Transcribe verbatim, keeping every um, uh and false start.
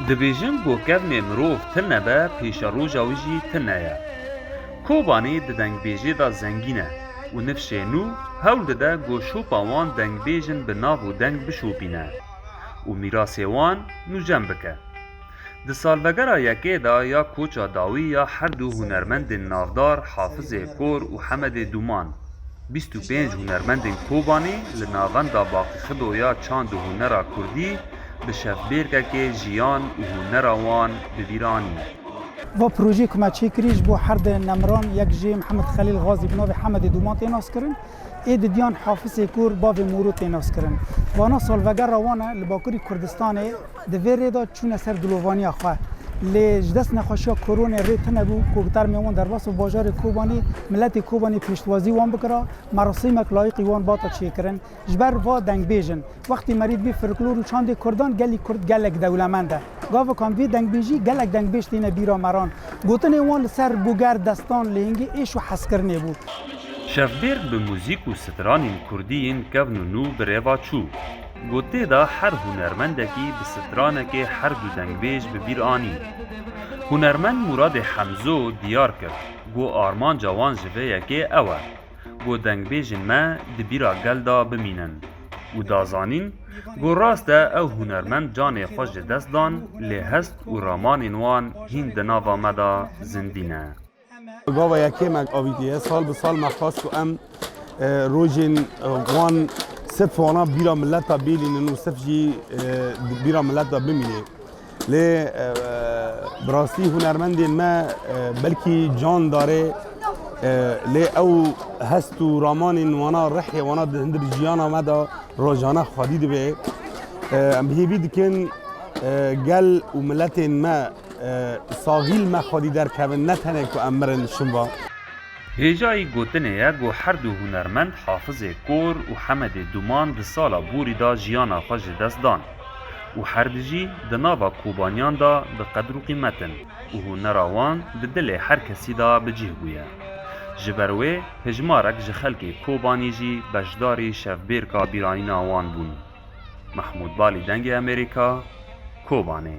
Dibêjin ku kevnê mirov tune be, pêşeroja wî jî tune ye. Kobanê di dengbêjê de zengîn e û nifşê nû hewl dide ku şopa wan dengbêjin bi nav û deng bişopîne û mîrasê wan nûjen bike. Di salvegera yekê de ya koça dawî ya her du hunermendên navdar Hafizê Kor û Hemedê Dûman, bîst û pênc hunermendên Kobanê li navenda Baqî Xido ya çand û hunera kurdî bi şevbêrkekê jiyan û hunera wan bi bîr anî. Va projeyê ku me çêkirî ji bo her di nemiran yek jê Mihemed Xelîl Xazî bi navê Hemedê Dûman tê naskirin. Ê didiyan Hafizê Kor bavê Mûrû tê naskirin. Vana salvegera wan e li Bakurî Kurdistanê. Di vê rê de çûne ser dilovaniya xwe. Lê ji dest nexweşiya koronê rê tune bû ku termê wan derbas bi bajarê Kobanê, miletê Kobanê pêştwazî wan bikira, merasîmek layîqî wan bata çêkirin. Ji ber va dengbêjin. Wextî merî dibî folklor û çandê kurdan, gelî kurd gelek dewlemend e. Gavekan vê dengbêjî gelek dengbêj têne bîra meran. Gotinên wan li ser buger, destan, lêhingî êş û hezkirinê bû. Şevbêrk bi muzîk û stranên kurdî yên kevn û nû bi rê ve çû. Ku tê de her hunermendekî bi stranekê her du dengbêj bi bîr anî. Hunermend Muradê Hemzo diyar kir ku armanca wan ji vê yekê ew e ku dengbêjên me di bîra gel de bimînin û da zanîn ku rast e ew hunermend canê xwe ji dest dan, lê hest û ramanên wan hîn di nava me de zindî ne. Gava yekê me avîtiye, sal bi sal me xwest ku em, e, rojên, e, wan sif wana bîra mileta bêlînin û sif jî, e, di bîra mileta bimîne. Lê, e, bi rastî hunermendên me, e, belkî can darê, e, lê ew hest û ramanên wana, rihê wana di hundir jiyana me de rojane xwedî dibe. E, em hêvî dikin, e, gel û miletên me, e, saxî li me xwedî derkevin, ne tenê ku em mirin şimva. Hêjayî gotinê ye ku her du hunermend Hafizê Kor û Hemedê Dûman di sala borî de jiyana xwe ji dest dan û her du jî di nava Kobaniyan de bi qedr û qîmet in û hunera wan di dilê her kesî de bi cih bûye. Ji ber wê hejmarek ji xelkê Kobanî jî beşdarî şevbêrka bîranîna wan bûn. Mehmûd Balî, Dengê Amerîka, Kobanê.